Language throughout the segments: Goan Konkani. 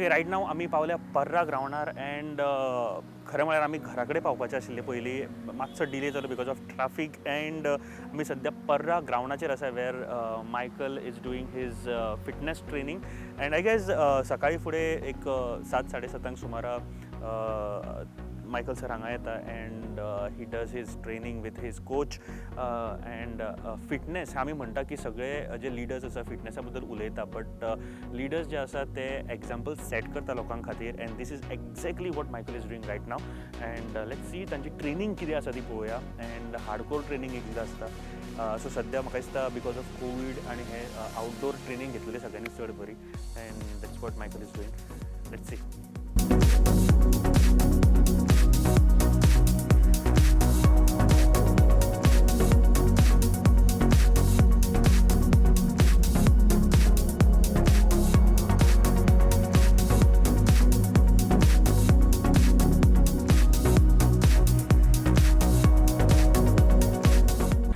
ओके, रायट नाव आमी पावल्या पर्रा ग्रावंडार एंड खरें म्हळ्यार आमी घरा कडेन पावपाचें आशिल्लें पयलीं, मातसो डिले जालो because of traffic. And आमी सद्या पर्रा ग्रावंडाचेर आसा where Michael is doing his fitness training. And I guess सकाळीं फुडें एक सात साडे सातांक सुमारा मायकल सर हांगा येता and he does his training with his coach. And fitness आमी म्हणटा की सगळे जे लिडर्स आसा फिटनेसा बद्दल उलयता, बट लिडर्स जे आसा ते एग्जाम्पल सेट करता लोकां खातीर. And this is exactly what Michael is doing right now. And let's see तांची ट्रेनींग कितें आसा ती पळोवया. अँड हार्डकोर ट्रेनींग एकदां आसता. सो सद्या म्हाका दिसता because of Covid आनी हे आउटडोर ट्रेनींग घेतलेलें सगळ्यांनी चड बरी. And that's what Michael is doing. Let's see.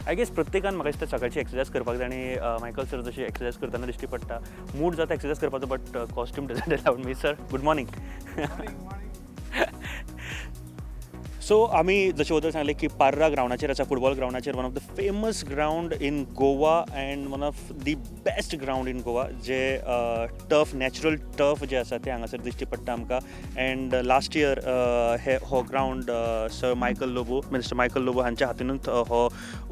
I guess प्रत्येकान म्हाका दिसता सकाळची एक्सरसायज करपाक जाय. आनी मायकल सर जशी एक्सरसायज करतना दिश्टी पडटा, मूड जाता एक्सरसायज करपाचो, but costume doesn't allow me. Sir, good morning. So आमी जशें वदळ सांगलें की पार्रा ग्रावंडाचेर आसा, फुटबॉल ग्रावंडाचेर, one of the famous ground in Goa and one of the best ground in Goa, J turf, natural turf जे आसा ते हांगासर दिश्टी पडटा आमकां. अँड लास्ट इयर हे हो ground sir Michael Lobo, minister Michael Lobo हांच्या हातीनूच हो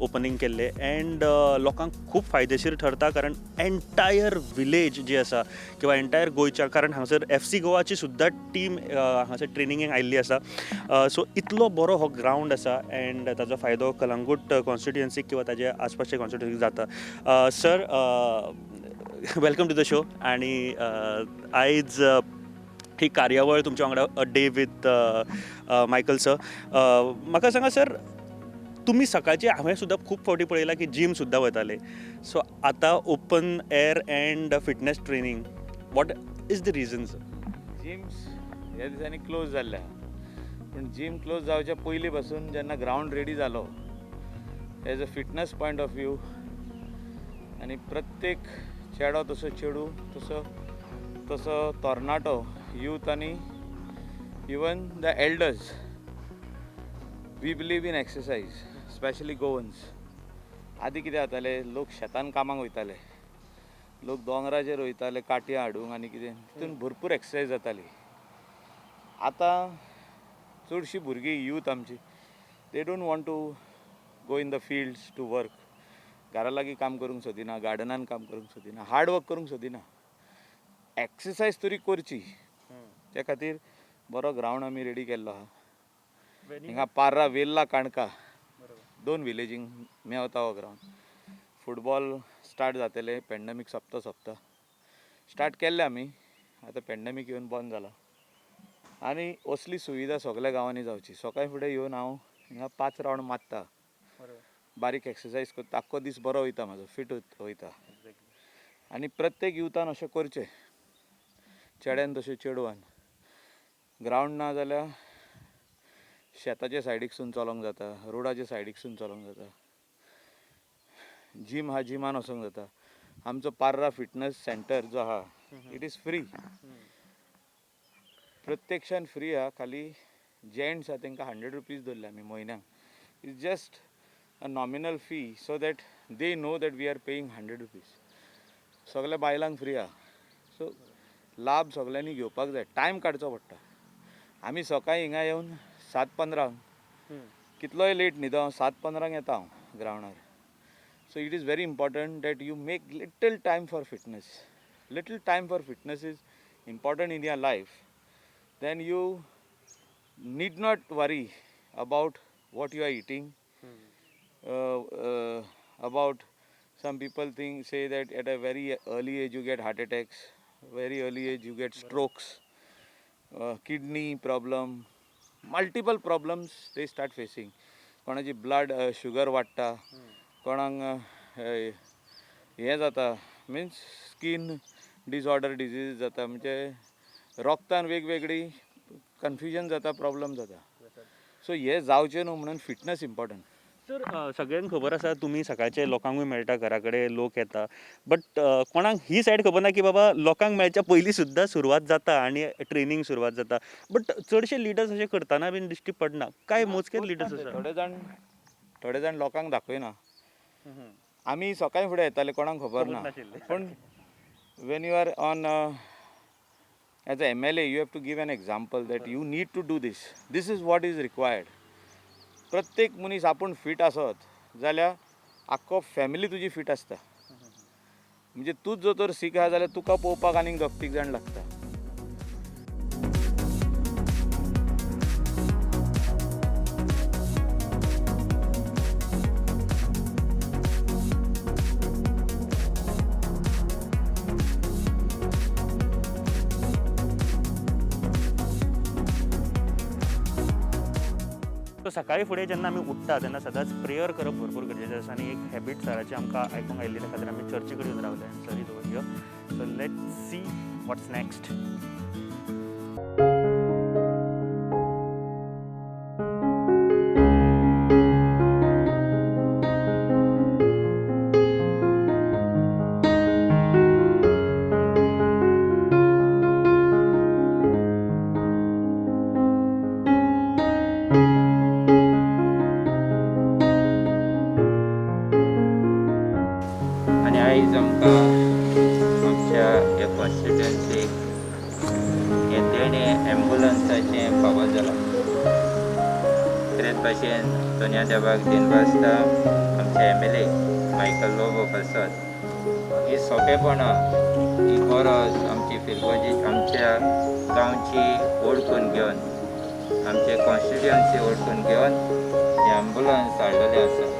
ओपनींग केल्लें. अँड लोकांक खूब फायदेशीर ठरता, कारण एंटायर विलेज जी आसा किंवा एंटायर गोंयच्या, कारण हांगासर एफ सी गोवाची सुद्दां टीम हांगासर ट्रेनिंगेक आयिल्ली आसा. सो इतलो बरो हो ग्रावंड आसा एंड ताजो फायदो कलंगूट कॉन्स्टिट्युएन्सीक किंवा ताजे आसपासच्या कॉन्स्टिट्युएन्सीक जाता. Sir, welcome to the show. आनी आयज ही कार्यावळ तुमच्या वांगडा, a day with Michael sir. म्हाका सांगा सर, तुमी सकाळचे, हांवें सुद्दां खूब फावटी पळयलां की जीम सुद्दां वताले, सो आतां open air and fitness training, what is the reason, sir? Gyms ह्या दिसांनी क्लोज जाल्ले आहा, पूण जीम क्लोज जावच्या पयलीं पासून जेन्ना ग्रावंड रेडी जालो as a fitness point of view, आनी प्रत्येक चेडो तसो चेडूं तसो तसो तरणाटो यूथ आनी even the elders, we believe in exercise, specially Goans. आदी कितें जातालें, लोक शेतान कामाक वयताले, लोक दोंगराचेर वयताले काटयां हाडूंक आनी कितें, तितून भरपूर एक्सरसायज जाताली. आतां चडशीं भुरगीं, यूथ आमची, they don't want to go in the fields to work. घरा लागीं काम करूंक सोदिना, गार्डनान काम करूंक सोदिना, हार्ड वर्क करूंक सोदिना, एक्सरसायज तरी करची. त्या खातीर बरो ग्रावंड आमी रेडी केल्लो आहा हिंगा पार्रा, वेल्ला, काणका, दोन विलेजींक मेवता हो ग्रावंड. फुटबॉल स्टार्ट जातले पेंडमीक सोंपता सोंपता. स्टार्ट केल्ले आमी, आतां पेंडमीक येवन बंद जाला. आनी असली सुविधा सगल्या गांवांनी जावची. सकाळी फुडें येवन हांव हिंगा पांच रावंड मारता, बारीक एक्सरसायज करता, आख्खो दीस बरो वयता म्हाजो, फिट वयता. आनी प्रत्येक युथान अशें करचें, चेड्यान तशें चेडवान. ग्रावंड ना जाल्यार शेताच्या सायडीकसून चलोंक जाता, रोडाच्या सायडीकसून चलोंक जाता, जीम हा जिमान वचोंक जाता. आमचो पार्रा फिटनस सेंटर जो आहा, it is free, प्रत्यक्षान फ्री आहा. खाली जेंट्स आहा तांकां 100 रुपीज दवरले आमी म्हयन्याक. It's just a nominal fee so that they know that we are paying ₹100. सगल्या बायलांक फ्री आहा. सो लाभ सगल्यांनी घेवपाक जाय, टायम काडचो पडटा. आमी सकाळी हिंगा येवन 7:15क, कितलोय लेट न्हिदो, हांव 7:15क येता हांव ग्रावंडार. So it is very important that you make little time for fitness. Little time for fitness is important in your life. Then you need not worry about what you are eating, about some people think, say that at a very early age you get heart attacks, very early age you get strokes, kidney problem, multiple problems they start facing. कोणाची ब्लड शुगर वाडटा, कोणाक हें जाता, मिन्स स्कीन डिसऑर्डर, डिजीज जाता, म्हणजे रोगतान वेगवेगळी कन्फ्युजन जाता, प्रॉब्लम जाता. सो हे जावचें न्हू म्हणून फिटनस इम्पॉर्टंट. सर, सगळ्यांक खबर आसा तुमी सकाळचे लोकांकूय मेळटा, घरा कडेन लोक येता, बट कोणाक ही सायड खबर ना की बाबा लोकांक मेळच्या पयलीं सुद्दां सुरवात जाता आनी ट्रेनींग सुरवात जाता. बट चडशे लिडर्स अशे करतना बीन दिश्टी पडना, कांय मोजकेच लिडर्स आसा. थोडे जाण लोकांक दाखयना. आमी सकाळी फुडें येताले, कोणाक खबर खबर ना. नाशिल्लें. पूण when you are on as a MLA, you have to give an example that you need to do this, this is what is required. प्रत्येक मनीस आपूण फिट आसत जाल्यार आख्खो फॅमिली तुजी फिट आसता. म्हणजे तूंच जर तर सीक आहा जाल्यार तुका पळोवपाक आनीक दोग तीग जाण लागता. सो सकाळी फुडें जेन्ना आमी उठ्ठा तेन्ना सदांच प्रेयर करप भरपूर गरजेचें आसा आनी एक हॅबीट सराची आमकां आयकूंक आयिल्ली, त्या खातीर आमी चर्ची कडेन येवन रावले. Sir is over here, so let's see what's next. आनी आयज आमकां आमच्या ह्या कॉन्स्टिट्युएन्सीक हें देणें एम्बुलन्साचें फावो जालां. तेच भाशेन सोनिया देवाक दिनवासता, आमचे एमएलए मायकल लोबो पासत ही सोंपेपणां, ही गरज आमची फिरगोजी आमच्या गांवची ओळखून घेवन, आमचे कॉन्स्टिट्युएन्सी ओळखून घेवन हें एम्बुलन्स हाडलेलें आसा.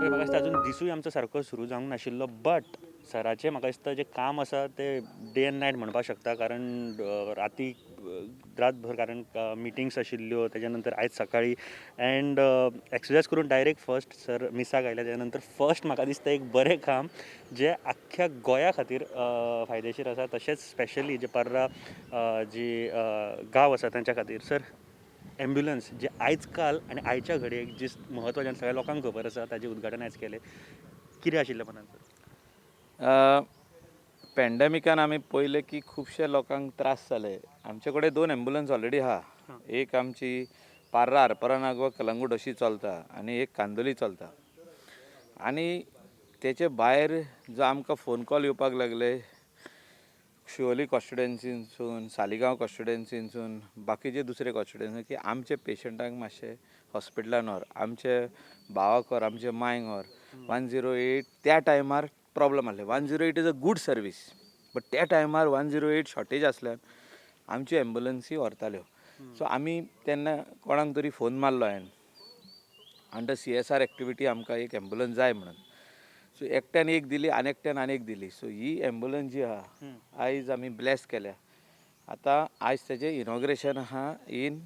म्हाका दिसता अजून दिसूय आमचो सारको सुरू जावंक नाशिल्लो, बट सराचें म्हाका दिसता जें काम आसा तें डे एंड नायट म्हणपाक शकता, कारण राती रातभर कारण मिटिंग्स आशिल्ल्यो. तेज्या नंतर आयज सकाळी एंड एक्सरसायज करून डायरेक्ट फर्स्ट सर मिसाक आयले. तेज्या नंतर फर्स्ट म्हाका दिसता एक बरें काम जें आख्ख्या गोंया खातीर फायदेशीर आसा, तशेंच स्पेशली जे पर्रा जी गांव आसा तांच्या खातीर. सर, एम्ब्युलन्स जे आयज काल आनी आयच्या घडयेक जी म्हत्वाचें आनी सगळ्या लोकांक खबर आसा, ताजें उद्घाटन आयज केलें, कितें आशिल्लें मनान सर? पॅन्डेमिकान आमी पळयलें की खुबशे लोकांक त्रास जाले. आमचे कडेन दोन एम्बुलन्स ऑलरेडी आहा. एक आमची पार्रा आरपरा कलंगूट अशी चलता आनी एक कांदोली चलता. आनी तेचे भायर जो आमकां फोन कॉल येवपाक लागले शिवोली कॉन्स्टिट्युएन्सीनसून, सालिगांव कॉन्स्टिट्युएन्सीनसून, बाकीचे दुसरे कॉन्स्टिट्युएन्सी की आमचे पेशंटांक मातशें हॉस्पिटलान व्हर, आमचे भावाक व्हर, आमचे मांयक व्हर. 108 त्या टायमार प्रॉब्लम आसले. 108 is a good service, but त्या टायमार 108 शॉर्टेज आसल्यान आमच्यो एम्बुलन्सी व्हरताल्यो. सो आमी तेन्ना कोणाक तरी फोन मारलो हांवें अंडर सीएसआर एक्टिविटी, आमकां एक एम्बुलन्स जाय म्हणून. सो एकट्यान एक दिली आनी एकट्यान आनी एक दिली. सो ही एम्बुलन्स जी आहा, आयज आमी ब्लेस केल्या. आतां आयज तेजें इनॉग्रेशन आहा इन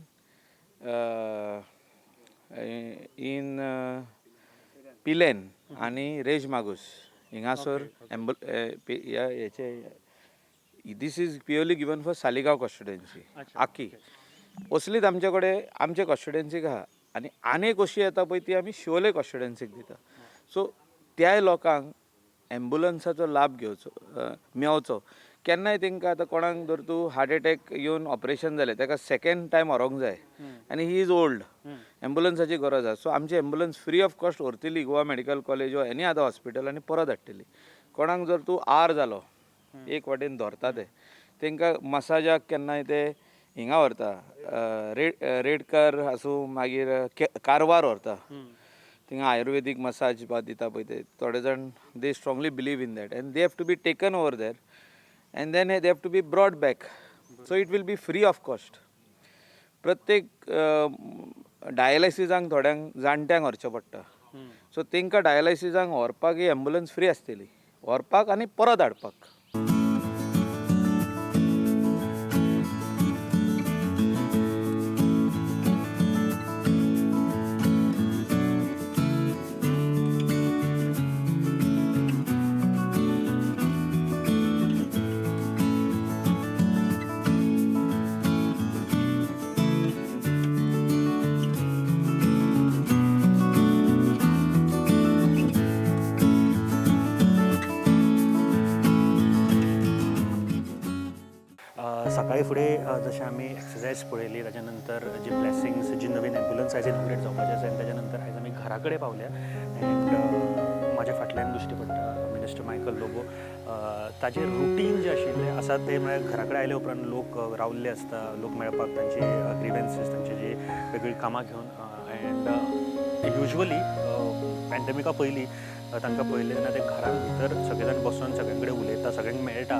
पिलेन आनी रेज मागूस हिंगासर एम्बुल हेचे. This is purely given for Saligao constituency. आखी असलीच आमचे कडेन आमचे कॉन्स्टिट्युएन्सीक आहा आनी आनीक अशी येता पळय, ती आमी शिवोले कॉन्स्टिट्युएन्सीक दिता. सो त्याय लोकांक एम्बुलन्साचो लाभ घेवचो, मेवचो. केन्नाय तांकां आतां कोणाक जर तूं हार्ट एटॅक येवन ऑपरेशन जालें, ताका सेकेंड टायम व्हरूंक जाय आनी he is old, एम्बुलन्साची गरज आसा. सो आमची एम्बुलन्स फ्री ऑफ कॉस्ट व्हरतली गोवा मेडिकल कॉलेज वा एनी अदर हॉस्पिटल आनी परत हाडटली. कोणाक जर तूं आर जालो, एक वाटेन धरता ते तांकां मसाजाक केन्नाय ते हिंगा व्हरता, रेडकर आसूं, मागीर कारवार व्हरता. थिंगा आयुर्वेदीक मसाज बा दिता पळय ते. थोडे जाण they strongly believe in that and they have to be taken over there and then they have to be brought back, so it will be free of cost. प्रत्येक डायलिसिसांक थोड्यांक जाणट्यांक व्हरचें पडटा, सो तांकां डायलिसिसांक व्हरपाक ही एम्बुलन्स फ्री आसतली, व्हरपाक आनी परत हाडपाक. जशें आमी एक्सरसायज पळयली, ताच्या नंतर जी ब्लेसिंग्स, जी नवीन एम्बुलन्स आयज इनॉग्रेट जावपाची आसा आनी ताच्या नंतर आयज आमी घरा कडेन पावल्या. एंड म्हाज्या फाटल्यान दिश्टी पडटा मिनिस्टर मायकल लोबो. ताजें रुटीन जें आशिल्लें आसा तें म्हळ्यार घरा कडेन आयले उपरांत लोक रावल्ले आसता, लोक मेळपाक, तांची ग्रिवन्सीस, तांची जी वेगळीं कामां घेवन. एंड युजवली पॅन्डेमिका पयलीं तांकां पळयलें तेन्ना ते घरान भितर सगळे जाण बसून सगळ्यां कडेन उलयता, सगळ्यांक मेळटा,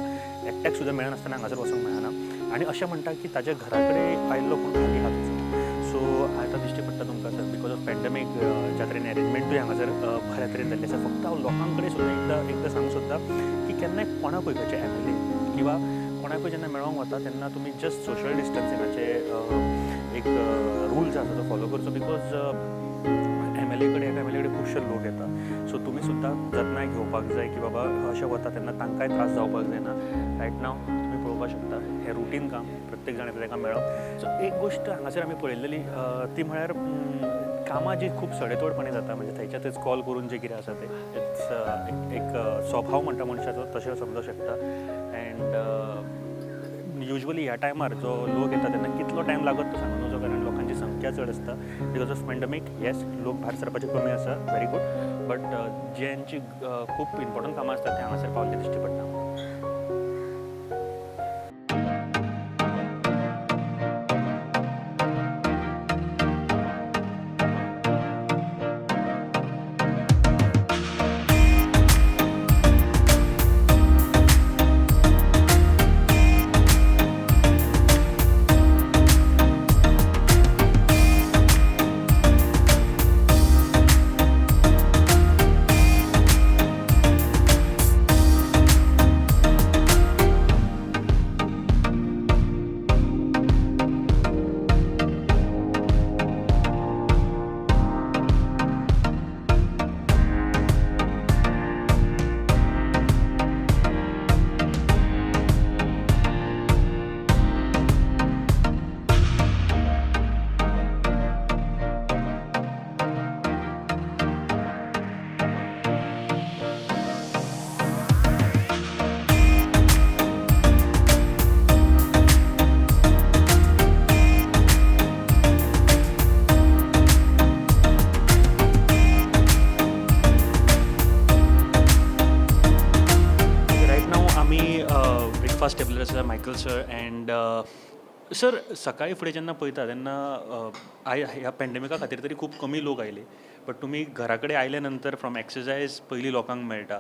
एकट्याक सुद्दां मेळनासतना हांगासर वचूंक मेळना. आनी अशें म्हणटा की ताच्या घरा कडेन आयिल्लो कोण खाली हात वचना. सो आतां दिश्टी पडटा तुमकां सर, because of pandemic ज्या तरेन एरेंजमेंटूय हांगासर बऱ्या तरेन जाल्लें आसा. फक्त हांव लोकां कडेन सुद्दां एकदां एकदां सांगूंक सोदता की केन्नाय कोणाकूय खंयचे एमएलए किंवा कोणाकूय जेन्ना मेळोंक वता तेन्ना तुमी जस्ट सोशल डिस्टन्सिंगाचे एक रूल जो आसा तो फॉलो करचो, because MLA कडेन, एका एमएलए कडेन खुबशे लोक येता. सो तुमी सुद्दां जतनाय घेवपाक जाय की बाबा अशें वता तेन्ना तांकांय त्रास जावपाक जायना. रायट नाव तुमी पळोवपाक शकता हें रुटीन काम, प्रत्येक जाण येता तांकां मेळप. सो एक गोश्ट हांगासर आमी पळयलेली ती म्हळ्यार कामां जी खूब सडेतोडपणे जाता, म्हणजे थंयच्या थंयच कॉल करून जें कितें आसा तें it's एक स्वभाव म्हणटा मनशाचो तशें समजूंक शकता. एंड युजवली ह्या टायमार जो लोक येता तेन्ना कितलो टायम लागत तो सांगू नजो, कारण लोकांची संख्या चड आसता because of pandemic. Yes, लोक भायर सरपाचे कमी आसा, व्हेरी गूड, बट ज्यांची खूब इम्पॉर्टंट कामां आसतात ते हांगासर पावल्ले दिश्टी पडटा. रायट नाव आमी ब्रेकफास्ट टेबलार आसा, मायकल सर. एंड सर, सकाळी फुडें जेन्ना पळयता तेन्ना ह्या पॅन्डेमिका खातीर तरी खूब कमी लोक आयले, बट तुमी घरा कडेन आयले नंतर फ्रॉम एक्सरसायज पयलीं लोकांक मेळटा,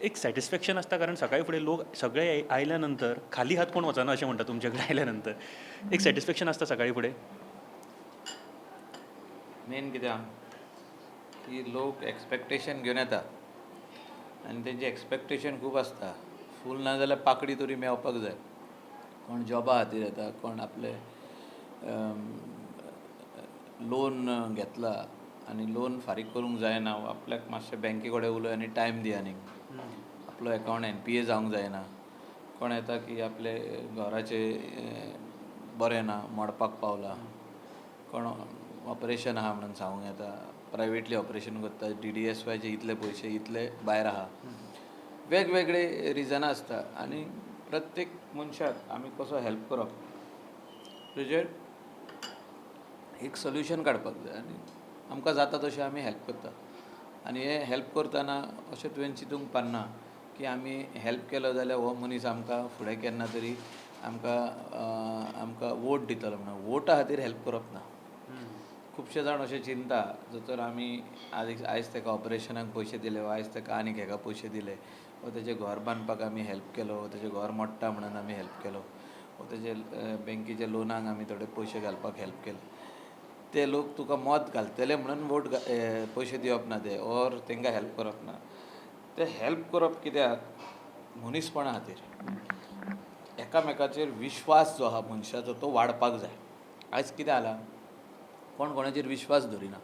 एक सॅटिस्फॅक्शन आसता, कारण सकाळी फुडें लोक सगळे आयल्या नंतर खाली हात कोण वचना अशें म्हणटा. तुमचे कडेन आयल्या नंतर एक सॅटिस्फॅक्शन आसता सकाळी फुडें. मेन कितें आहा की लोक एक्सपेक्टेशन घेवन येता आनी तेंचे एक्सपेक्टेशन खूब आसता. फूल ना जाल्यार पाकडी तरी मेळपाक जाय. कोण जॉबा खातीर येता, कोण आपले लोन घेतला आनी लोन फारीक करूंक जायना, आपल्याक मातशें बँके कडेन उलय आनी टायम दी आनीक, आपलो एकावंट एनपीए जावंक जायना. कोण येता की आपले घराचें बरें ना, मोडपाक पावला, कोण ऑपरेशन आहा म्हणून सांगूंक येता, प्रायवेटली ऑपरेशन करता, डीडीएसवायचे इतले पयशे इतले भायर आहा, वेगवेगळे रिजनां आसता. आनी प्रत्येक मनशाक आमी कसो हेल्प करप तेजेर एक सोल्युशन काडपाक जाय आनी आमकां जाता तशें आमी हेल्प करता. आनी हें हेल्प करतना अशें तुवें चिंतूंक पारना की आमी हेल्प केलो जाल्यार हो मनीस आमकां फुडें केन्ना तरी आमकां आमकां वोट दितलो म्हणून. वोटा खातीर हेल्प करप ना. खुबशे जाण अशें चिंता, जर तर आमी आयज ताका ऑपरेशनाक पयशे दिले वा आयज ताका आनीक हेका पयशे दिले वा तेजें घर बांदपाक आमी हेल्प केलो वा तेजें घर मोडटा म्हणून आमी हेल्प केलो वा तेजे बँकेच्या लोनाक आमी थोडे पयशे घालपाक हेल्प केले, ते लोक तुका मत घालतले म्हणून वोट पयशे दिवप ना ते, ओर तांकां हेल्प करप ना. ते हेल्प करप कित्याक? मनीसपणा खातीर. एकामेकाचेर विश्वास जो आहा मनशाचो तो वाडपाक जाय. आयज कितें जालां, कोण कोणाचेर विश्वास दवरिना.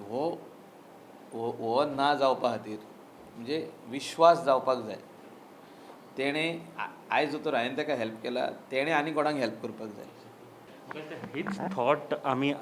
हो हो ना जावपा खातीर म्हणजे विश्वास जावपाक जाय. तेणें आयज जर हांवें ताका हेल्प केला, तेणें आनी कोणाक हेल्प करपाक जाय. हीच थॉट आमी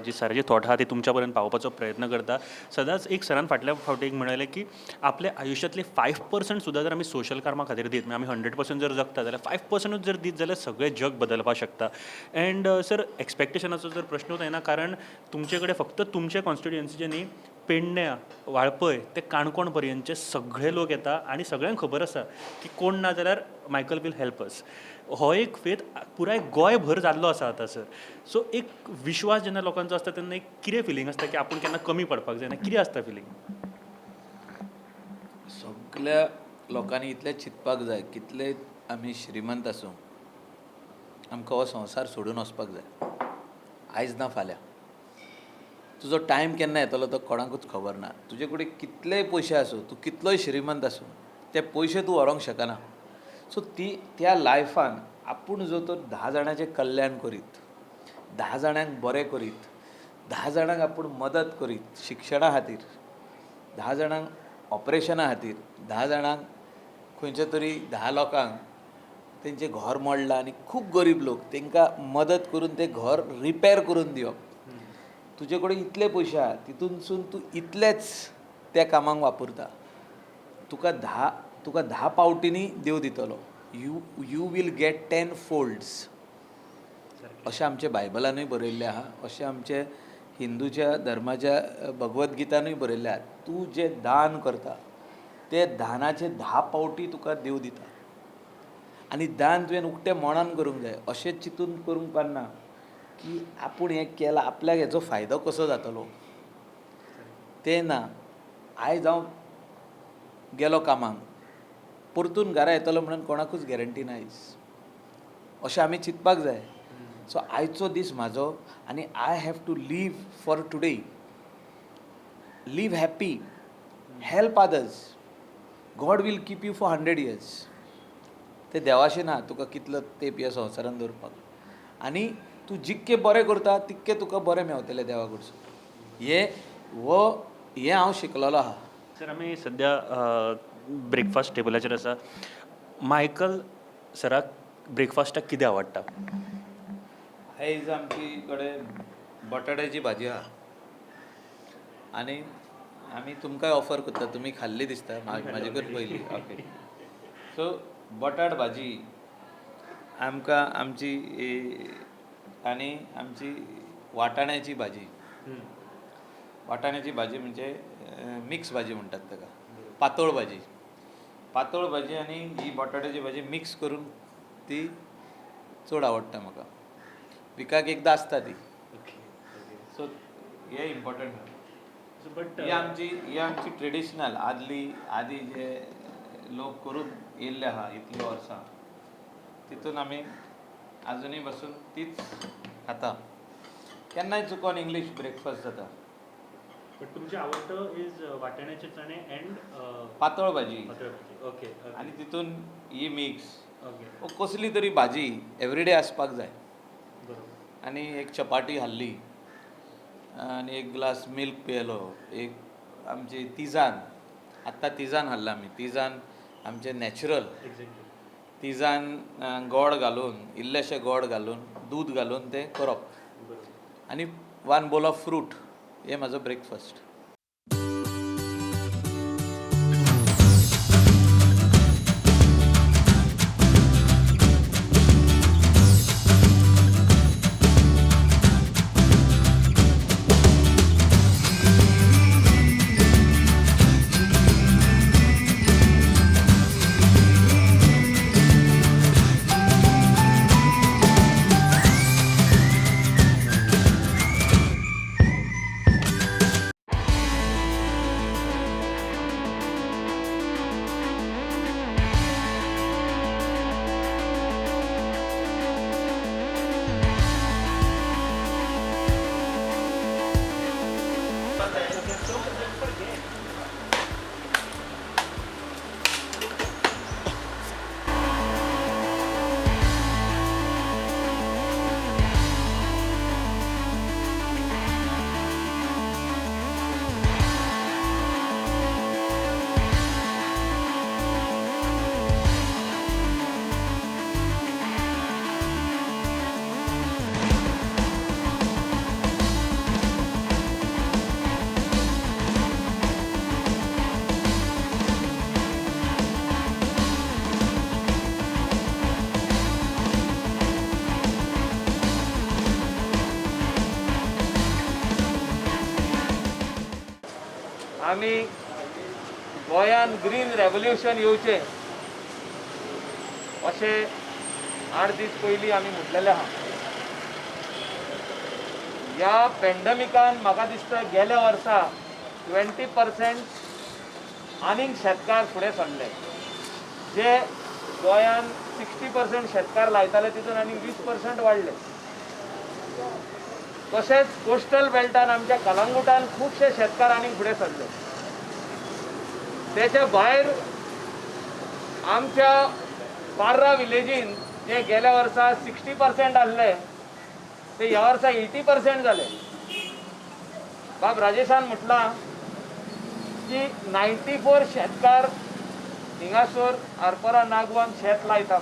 जी सराची थॉट आहा ती तुमच्या पर्यंत पावोवपाचो प्रयत्न करता सदांच. एक सरान फाटल्या फावटी एक म्हणलें की आपल्या आयुश्यांतले 5% सुद्दां जर आमी सोशल कामा खातीर दीत, म्हणजे आमी 100% जर जगता जाल्यार 5%ूच जर दीत जाल्यार सगळें जग बदलपाक शकता. एंड सर, एक्सपेक्टेशनाचो जर प्रश्नूच येना, कारण तुमचे कडेन फक्त तुमचे कॉन्स्टिट्युएन्सीचे न्ही, पेडण्या, वाळपय ते काणकोण पर्यंतचे सगळे लोक येता आनी सगळ्यांक खबर आसा की कोण ना जाल्यार मायकल will help अस. हो एक फेथ पुराय गोंयभर जाल्लो आसा आतां सर. सो एक विश्वास जेन्ना लोकांचो आसता तेन्ना एक कितें फिलींग आसता की आपूण केन्ना कमी पडपाक जायना, कितें आसता फिलींग? सगल्या लोकांनी इतलें चिंतपाक जाय, कितले आमी श्रीमंत आसूं, आमकां हो संवसार सोडून वचपाक जाय आयज ना फाल्यां. तुजो टायम केन्ना येतलो तो कोणाकूच खबर ना. तुजे कडेन कितलेय पयशे आसूं, तूं कितलोय श्रीमंत आसूं, ते पयशे तूं व्हरूंक शकना. सो ती त्या लायफान आपूण जर तर 10 जाणांचें कल्याण करीत, 10 जाणांक बरें करीत, 10 जाणांक आपूण मदत करीत शिक्षणा खातीर, 10 जाणांक ऑपरेशना खातीर, 10 जाणांक खंयच्या तरी 10 लोकांक तेंचें घर मोडलां आनी खूब गरीब लोक, तांकां मदत करून तें घर रिपेर करून दिवप. तुजे कडेन इतले पयशे आहा, तितूनसून तूं इतलेच त्या कामाक वापरता, तुका 10 पावटींनी देव दितलो. You will get 10 folds. अशें आमच्या बायबलानूय बरयल्लें आहा, अशें आमचे हिंदूच्या धर्माच्या भगवद्गीतानूय बरयल्लें आहा. तूं जें दान करता तें दानाचे 10 पावटी तुका देव दिता. आनी दान तुवें उक्तें मनान करूंक जाय, अशें चिंतून करूंक पारना की आपूण हें केलां, आपल्याक हेचो फायदो कसो जातलो तें ना. आयज हांव गेलो कामाक, परतून घरा येतलो म्हणून कोणाकूच गॅरंटी ना आयज, अशें आमी चिंतपाक जाय. सो आयचो दीस म्हाजो आनी I have to live for today, live happy, help others. God will keep you for 100 years. ते देवाशें ना तुका कितलो तेंप ह्या संवसारान दवरपाक. आनी तूं जितकें बरें करता तितकें तुका बरें मेवतलें देवा कडसून. हें हो हें हांव शिकलेलो आहा. सर, आमी सद्या ब्रेकफास्ट टेबलाचेर आसा. मायकल सराक ब्रेकफास्टाक कितें आवडटा? आयज आमची कडेन बटाट्याची भाजी आहा आनी आमी तुमकांय ऑफर करता. तुमी खाल्ली दिसता म्हाजे कडेन पयली. ओके, सो बटाट भाजी आमकां आमची आनी आमची वाटाण्याची भाजी. वाटाण्याची भाजी म्हणजे मिक्स भाजी म्हणटात ताका, पातळ भाजी. पातळ भाजी आनी ही बटाट्याची भाजी मिक्स करून ती चड आवडटा म्हाका. विकाक एकदां आसता ती. सो हे इम्पॉर्टंट. बट ही आमची ट्रेडिशनल आदली आदी जे लोक करून येयल्ले आहा इतलीं वर्सां, तितून आमी आजुनूय बसून तीच खाता. केन्नाय चुकोन इंग्लीश ब्रेकफास्ट जाता. बट तुमचें आवडटं is वाटाण्याचे चणे अँड पातळ भाजी. ओके. आनी तितून ही मिक्स कसली तरी भाजी एवरीडे आसपाक जाय. आनी एक चपाटी हाडली आनी एक ग्लास मिल्क पियेलो, एक आमची तिजान. आत्तां तिजान हाडला आमी. तिजान आमचें नॅचरल तिजान, गोड घालून, इल्लेशें गोड घालून, दूद घालून तें करप आनी वन बोल ऑफ फ्रूट, हे म्हाजो ब्रेकफास्ट. आमी गोंयान ग्रीन रेवोल्युशन येवचें अशें 8 दीस पयलीं आमी म्हटलेलें आहा. ह्या पेंडमिकान म्हाका दिसता गेल्या वर्सा 20% आनीक शेतकार फुडें सरले. जे गोंयान 60% शेतकार लायताले तितून आनीक 20% वाडले. तशेंच कोस्टल बेल्टान आमच्या कलंगुटान खुबशे शेतकार आनीक फुडें सरले. तेच्या भायर आमच्या बार्रा विलेजीन जे गेल्या वर्सा 60% आसले ते ह्या वर्सा 80% जाले. बाब राजेशान म्हटलां की 94 शेतकार हिंगासर आरपोरा नागवान शेत लायता.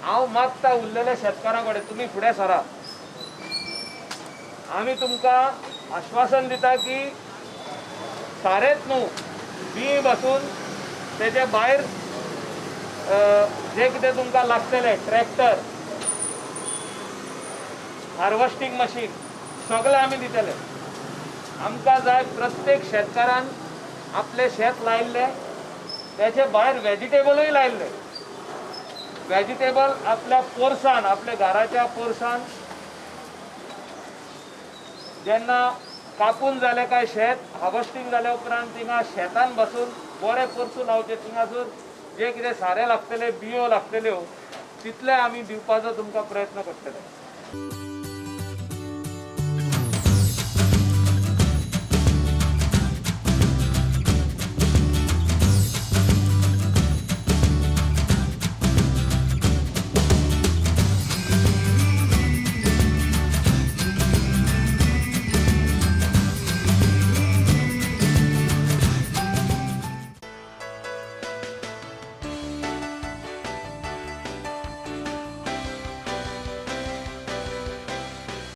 हांव मागता उरलेल्या शेतकारां कडेन तुमी फुडें सरा. आमी तुमकां आश्वासन दिता की सारेंच न्हू बी बसून तेजे भायर जे कितें तुमकां लागतलें ट्रॅक्टर, हार्वस्टींग मशीन सगळें आमी दितले. आमकां जाय प्रत्येक शेतकारान आपलें शेत लायिल्लें, तेचे भायर वेजिटेबलूय लायिल्लें. वेजिटेबल आपल्या पोरसान, आपल्या घराच्या पोरसान जेन्ना कापून जालें काय शेत हार्वस्टींग जाल्या उपरांत थिंगा शेतान बसून बरें पोरसूं लावचें. थिंगासर जे कितें सारें लागतलें, बियो लागतल्यो, तितलें आमी दिवपाचो तुमकां प्रयत्न करतले.